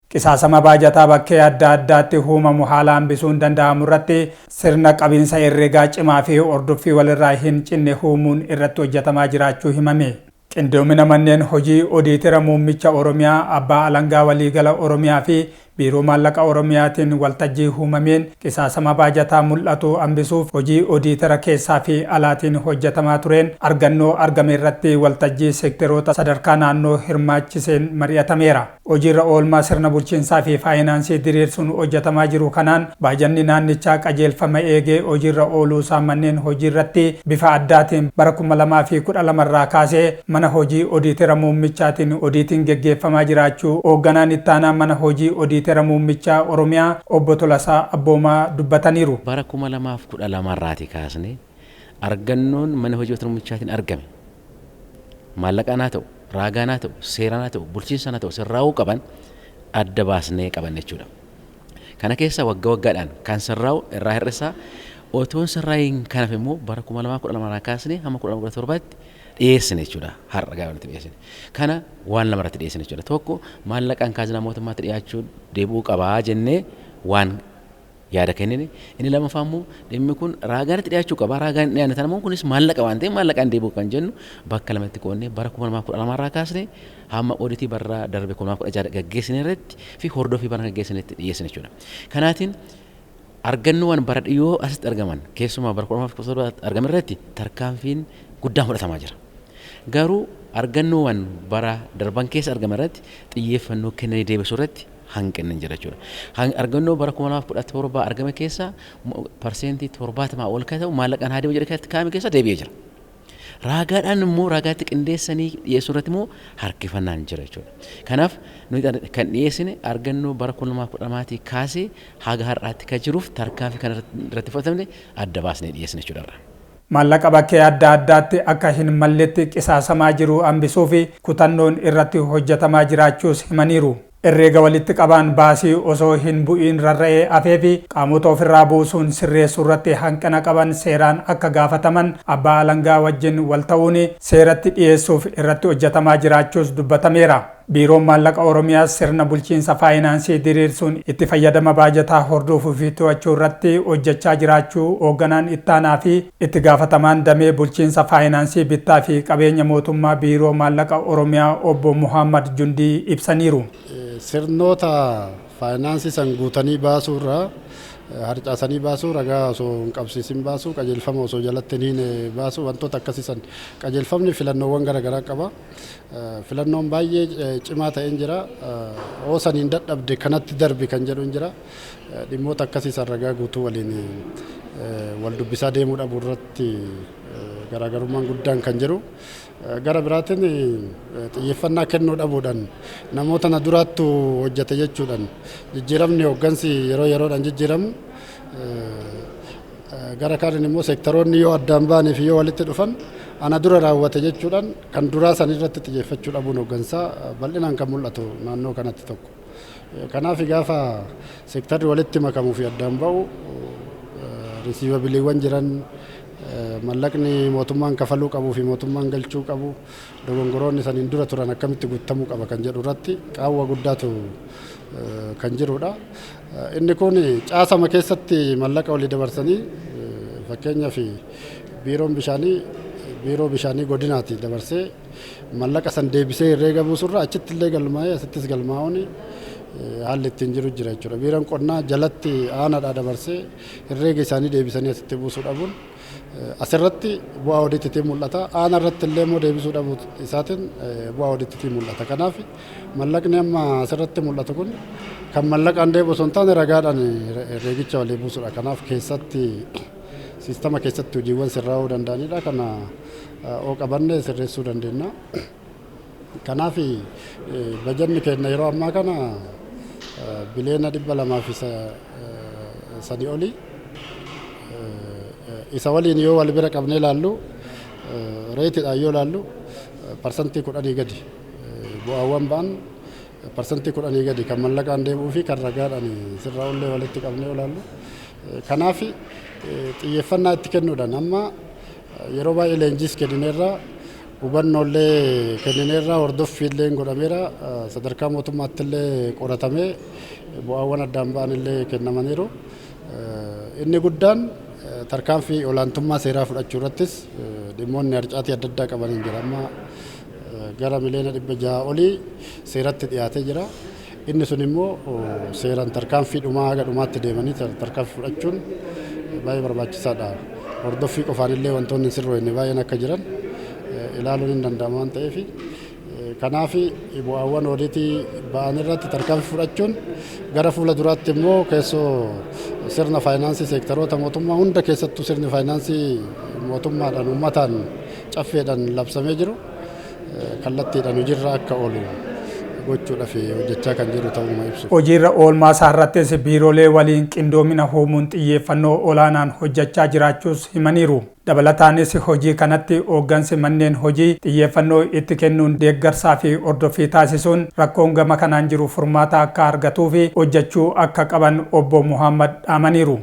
Qisaasama baajataa bakkee adda addaatti uumamu haala hambisuun danda'amu irratti sirna qabiinsa herreegaa cimaa fi hordoffii walirraa hin cinne uumuun irratti hojjetamaa jiraachuu himame. Qindoomina manneen hojii Odiitera Muummicha Oromiyaa, Abbaa Alangaa Waliigala Oromiyaa fi Biiroo Maallaqa Oromiyaatiin waltajjii uumameen qisaasama baajataa mul'atu hambisuuf hojii odiitera keessaa fi alaatiin hojjetamaa tureen argannoo argame irratti waltajjii seekteroota sadarkaa naannoo hirmaachiseen mari'atameera. Hojiirra oolmaa sirna bulchiinsaa fi faayinaansii diriirsuun hojjetamaa jiru kanaan baajanni naannichaa qajeelfama eegee hojiirra ooluusaa manneen hojiirratti bifa addaatiin bara 2012 irraa kaasee mana hojii odiitera muummichaatiin odiitiin geggeeffamaa jiraachuu hoogganaan ittaanaa mana hojii odiitera muummichaa Oromiyaa obbo Tolasaa Abboomaa dubbataniiru. Bara 2012 irraatii kaasnee argannoon mana hojii odiitera muummichaatiin argame maallaqaan haa ta'u, raagaan haa ta'u, seeraan haa ta'u, bulchiinsaan haa ta'u sirraa'uu qaban adda baasnee qabanne jechuudha. Kana keessa waggaa waggaadhaan kan sirraa'u irraa hir'isaa otoon sirraa'iin kanaaf immoo bara 2012 irraa kaasnee hamma 2017tti dhiyeessine jechuudha. Har'a gaafa nuti dhiyeessine. Kana waan lama irratti dhiyeessine jechuudha. Tokko, maallaqaan kaazinaa mootummaatti dhiyaachuu deebi'uu qabaa jennee waan yaada kennine. Inni lammaffaa immoo dhimmi kun raagaanitti dhiyaachuu qaba. Raagaan hin dhiyaanne tanammoo kunis maallaqa waan ta'eef maallaqaan deebi'u kan jennu bakka lamatti qoodnee bara 2012 irraa kaasnee hamma oditii barra darbe 2016 gaggeessine irratti fi hordoffii bara gaggeessinetti dhiyeessine jechuudha. Kanaatiin argannoowwan bara dhiyoo asitti argaman, keessumaa bara 2017 argame irratti tarkaanfiin guddaan fudhatamaa jira. Garuu argannoowwan bara darban keessa argame irratti xiyyeeffannoo kennanii deebisuu irratti hanqinni jira jechuudha. Argannoo bara 2017 argame keessa 70% ol kan ta'u maallaqaan haa deebi'u jedhee kan kaa'ame keessa deebi'ee jira. Raagaadhaan immoo raagaatti qindeessanii dhiyeessuu irratti immoo harkifannaan jira jechuudha. Kanaaf nuti kan dhiyeessine argannoo bara 2012 kaasee haga har'aatti kan jiruuf tarkaanfii kan irratti fudhatamne adda baasnee dhiyeessine jechuudha. Maallaqa bakkee adda addaatti akka hin malletti qisaasamaa jiru hambisuuf kutannoon irratti hojjetamaa jiraachuus himaniiru. Herreega walitti qabaan baasii osoo hin bu'iin rarra'ee hafee fi qaamota ofirraa buusuun sirreessuu irratti hanqina qaban seeraan akka gaafataman abbaa alangaa wajjin wal ta'uun seeratti dhiyeessuuf irratti hojjetamaa jiraachuus dubbatameera. Biiroon Maallaqa Oromiyaas sirna bulchiinsa faayinaansii diriirsuun itti fayyadama baajataa hordofuu fi to'achuu irratti hojjechaa jiraachuu hoogganaan ittaanaa fi itti gaafatamaan damee bulchiinsa faayinaansii bittaa fi qabeenya mootummaa Biiroo Maallaqa Oromiyaa obbo Muhammad Jundii ibsaniiru. Sirnoota faayinaansii san guutanii baasuu irraa harcaasanii baasuu, ragaa osoo hin qabsiisin baasuu, qajeelfama osoo jalatti hin hiine baasuu, wantoota akkasii san qajeelfamni filannoowwan garaagaraa qaba. Filannoon baay'ee cimaa ta'een jira. Oo saniin dadhabde kanatti darbi kan jedhu hin jira. Dhimmoota akkasii san ragaa guutuu waliin wal dubbisaa deemuu dhabuu irratti garaagarummaan guddaan kan jiru. Gara biraatiin xiyyeeffannaa kennuu dhabuudhaan, namoota na duraattu hojjete jechuudhaan, jijjiiramni hooggansi yeroo yeroodhaan jijjiiramu, gara kaaniin immoo seektaroonni yoo addaan ba'anii fi yoo walitti dhufan ana dura raawwate jechuudhaan kan duraa san irratti xiyyeeffachuu dhabuun hooggansaa bal'inaan kan mul'atu naannoo kanatti tokko. Kanaaf gaafa seektarri walitti makamuu fi addaan ba'u receivableiiwwan jiran, mallaqni mootummaan kafaluu qabuu fi mootummaan galchuu qabu, dogongoroonni saniin dura turan akkamitti guutamuu qaba kan jedhu irratti qaawwa guddaatu kan jirudha. Inni kun caasama keessatti mallaqa walii dabarsanii, fakkeenyaaf biiroon bishaanii biiroo bishaanii godinaati dabarsee mallaqa san deebisee herreega buusurra achitti illee galmaa'ee asittis galmaa'uun haalli ittiin jiru jira jechuudha. Biiroon qonnaa jalatti aanaadhaa dabarsee herreega isaanii deebisanii asitti buusuu dhabuun asirratti bu'aa odiitiitiin mul'ata. Aana irratti illee immoo deebisuu dhabuu isaatiin bu'aa odiitiitiin mul'ata. Kanaaf mallaqni amma asirratti mul'atu kun kan mallaqaan deebi'u osoo hin taane ragaadhaan herreegicha walii buusudha. Kanaaf keessatti siistama keessatti hojiiwwan sirraa'uu danda'anidha. Kana oo qabanne sirreessuu dandeenya. Kanaaf bajanni keenya yeroo ammaa kana 203 biliyoona oli. Isa waliin yoo wal bira qabnee ilaallu, rateiidhaan yoo ilaallu, 10% gadi bu'aawwan ba'an, 10% gadi kan mallaqaan deebi'uu fi kan ragaadhaan sirraa'ullee walitti qabnee ilaallu. Kanaaf xiyyeeffannaa itti kennuudhaan amma yeroo baay'ee leenjiis kennineerra. Hubannoollee kennineerra, hordoffiillee godhameera, sadarkaa mootummaatti illee qoratamee bu'aawwan addaan ba'an illee kennamaniiru. Inni guddaan tarkaanfii olaantummaa seeraa fudhachuu irrattis dhimmoonni harcaatii adda addaa qaban hin jira. Amma gara 600,000,000 olii seeratti dhiyaatee jira. Inni sun immoo seeraan tarkaanfii dhumaa haga dhumaatti deemanii tarkaanfii fudhachuun baay'ee barbaachisaadha. Hordoffii qofaan illee wantoonni hin sirroofne baay'een akka jiran ilaaluun hin danda'amu waan ta'eef, kanaaf bu'aawwan oodiitii ba'an irratti tarkaanfii fudhachuun gara fuula duraatti immoo keessoo sirna faayinaansii seektaroota mootummaa hunda keessattuu sirni faayinaansii mootummaadhaan uummataan caffeedhaan labsamee jiru kallattiidhaan hojiirra akka oolu gochuudhaaf hojjechaa kan jiru ta'uu ibsu. Hojiirra oolmaa isaa irrattis biiroolee waliin qindoomina uumuun xiyyeeffannoo olaanaan hojjechaa jiraachuus himaniiru. Dabalataanis hojii kanatti hooggansi manneen hojii xiyyeeffannoo itti kennuun deeggarsaa fi hordoffii taasisuun rakkoon gama kanaan jiru furmaata akka argatuu fi hojjechuu akka qaban obbo Muhammad dhaamaniiru.